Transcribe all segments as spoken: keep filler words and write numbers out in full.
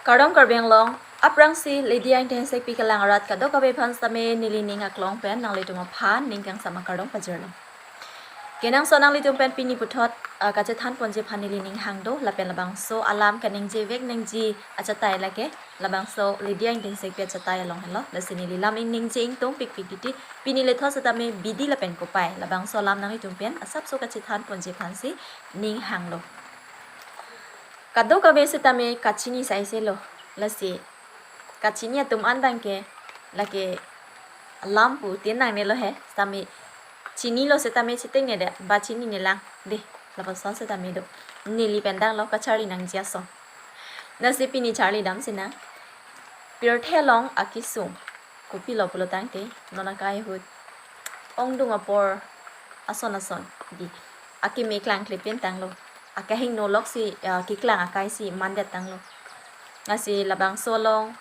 Kardom Karbi Anglong, aphrangsi Lydia Ingtingsek pi kelang arat kadokave aphan sitame neli ning aklong pen nanglitum aphan ning kangsam akardom pajirlo. Kenangsot nanglitum pen pini puthot, ah, kachethan ponji aphan neli ning hang do, lapen labangso alam kaningje vek nangji achatai lake, labangso Lydia Ingtingsek pi achatai along helo, lasi neli lam ing ningje ingtung pikpik titi, pini lethot sitame bidi lapen kopai, labangso alam nanglitum pen asapso kachethan ponji aphansi ning hanglo. Kadokave sitame kachini saiselo, lasi kachini atum an abangke lake lam pu tin nangnelo he, sitame chinilo sitame chetengne det, ba chinine lang de, lapuson sitame do. Neli pen danglo kacharli nangji ason. Lasi pini charli damsi nang, pirthe along akesung kopilo pulo tangte, non akai ahut ongdung apor ason ason di akeme klangkle pen tanglo. Akehingno loksi, ah, keklang akaisi mandet tanglo. Lasi labangso along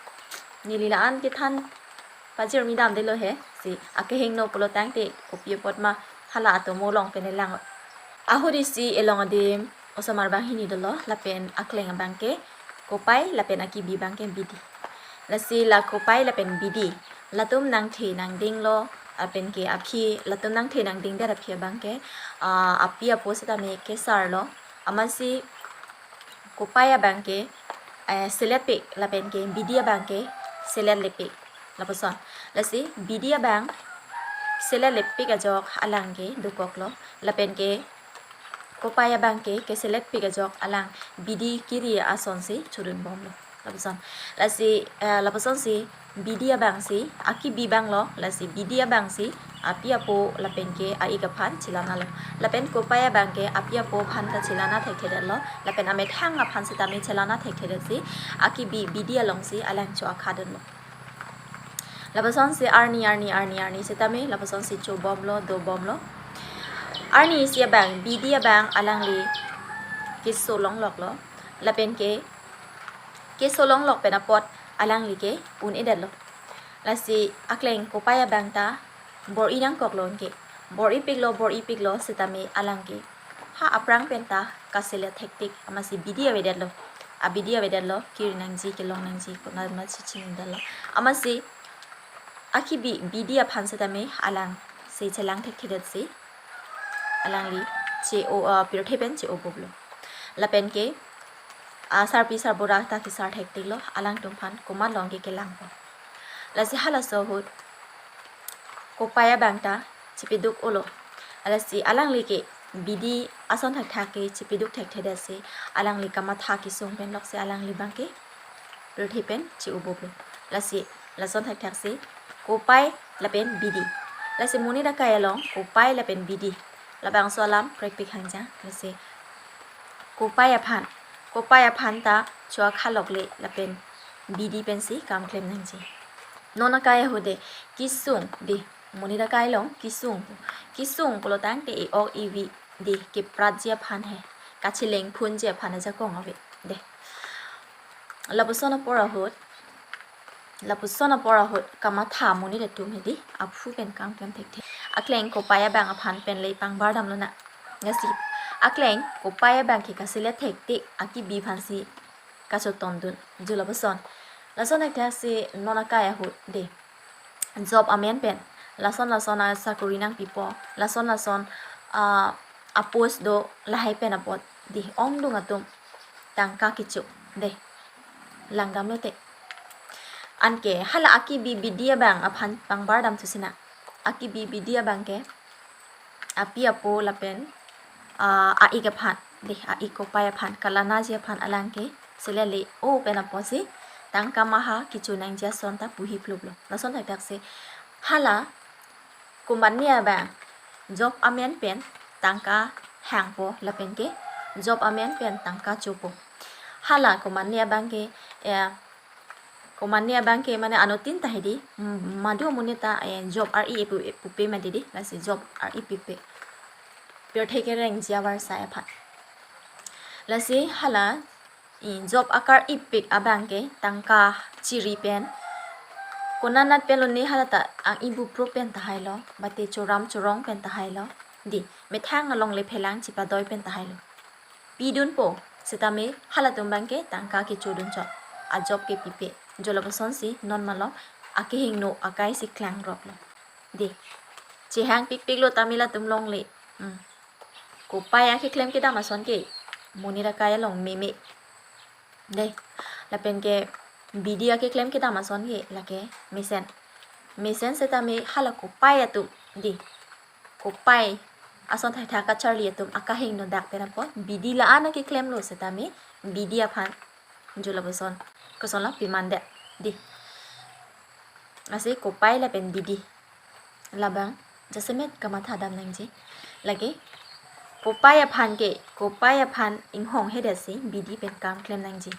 neli la-an kethan pajirmi damdelo he, si akehingno pulo tangte kopi apot ma hala atomo along pen lang. Ahut isi elong adim osomar banghini dolo, lapen akleng abangke kopai lapen akebi abangke bidi. Lasi la kopai lapen bidi, latum nangthe nangdinglo, lapen ke aphi, latum nangthe nangdingdet aphi abangke, ah, api apo sitame kesarlo, amatsi kopai abangke, eh, seletpik, lapen ke bidi abangke seletlepik, lapuson. Lasi bidi abang seletlepik ajok alangke dokoklo, lapen ke kopai abangke keseletpik ajok alang bidi kiri asonsi chodunbomlo, lapuson. Lasi, eh, lapusonsi bidi abangsi akebi abanglo, lasi bidi abangsi api apo lapen ke a-ik aphan chelanalo. Lapen kopai abangke api apo aphan ta chelana thekthedetlo, lapen amethang aphan sitame chelana thekthedetsi akebi bidi alongsi alang cho-akha dunlo. Lapusonsi arni, arni, arni, arni sitame lapusonsi chobomlo, dobomlo. Arni isi abang, bidi abang alangli keso longloklo. Lapen ke keso longlok pen apot alangli ke un-edetlo. Lasi akleng kopai abang ta bor-i nangkoklo anke. Bor-ipiklo, bor-ipiklo sitame alangke ha aphrang pen ta kaselet thektik, amatsi bidi avedetlo. Abidi avedetlo, kiri nangji, kelong nangji, konat ma chichinidetlo. Amatsi akebi bidi aphan sitame alangsi chelang thekthedetsi alangli che-o, ah, pirthe pen che-obomlo. Lapen ke, ah, sarpi sarbura ta kesar thektiklo, alangtum aphan komat along ke kelangpo. Lasi halaso ahut kopai abang ta chepeduk-olo. Lasi alangli ke bidi ason thakthak ke chepeduk thekthedetsi alangli kamatha kesung pen loksi alangli abangke pirthe pen che-obomlo. Lasi lason thakthaksi kopai lapen bidi. Lasi monit akai along kopai lapen bidi, labangso alam krekpik hangjang. Lasi kopai aphan, kopai aphan ta cho-akha lokle lapen bidi pensi kam klem nangji. Non akai ahut de kesung de, monit akai along kesung, kesung pulo tangte e-ok evi de, kepratji aphan he, kachelengphunji aphan ajakong ave de. Lapuson apor ahut, lapuson apor ahut kamatha monit atum hedi aphu pen kam klem thekthe. Akleng kopai abang aphan pen le pangbar damlonang. Lasi akleng kopai abangke kaselet thektik, akebi aphansi kachotondun. Ju lapuson. Lason thakthaksi non akai ahut de, job amen pen lason lason asakori nangpipo, lason lason, ah, apost do, lahai pen apot de ongdung atum tangka kecho de, langdamlote. Anke hala akebi bidi abang aphan pangbar damthusinang. Akebi bidi abangke api apo lapen, ah, a-ik aphan de, a-ik kopai aphan kalanaji aphan alangke selele-o pen apotsi tangka maha kecho nangji ason ta puhi pluplo. Lason thakthaksi hala komatne abang job amen pen tangka hangpo lapen ke job amen pen tangka chopo. Hala komatne abangke, eh, komatne abangke mane anuttin ta hedi, mm, madu amonit ta, eh, job ar-i pu, pupe mati di, lasi job ar-i pipe. Pirthe kerengji avarsai aphan. Lasi hala, eh, job akar-ipik abangke tangka chiri pen, konanat pen lone hala ta ang-i bupro pen tahailo, bate choram chorong pen tahailo, de, methang along le phelang chipadoi pen tahailo. Pidunpo, sitame halatum abangke tangka kechodun chot. ajok ke pipe. Jo lapuson si non malom akehingno akai si klang rok lo. Dei. Chehang pikpik lo tame latum longle. Hmm. Kopai akeklem kedam ason ke monit akai along meme. Dei. Lapen ke bidi akeklem kedam ason ke lake mesen. Mesen setame hala kopai atum. Dei. Kopai ason thaitha kacharli atum akehingno dak pen apot bidi la-an akeklem lo setame bidi aphan. Jo lapuson. Koson lo piman det. Dei. Lasi kopai lapen bidi. Labang jasemet kamatha dam nangji. Lake kopai aphan ke, kopai aphan inghong hedet si bidi pen kam klem nangji.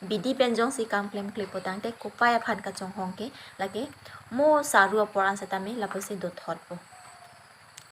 Bidi pen jongsi kam klemkle potangte kopai aphan kachonghong ke lake mo saru apor an setame lapusi dothotpo.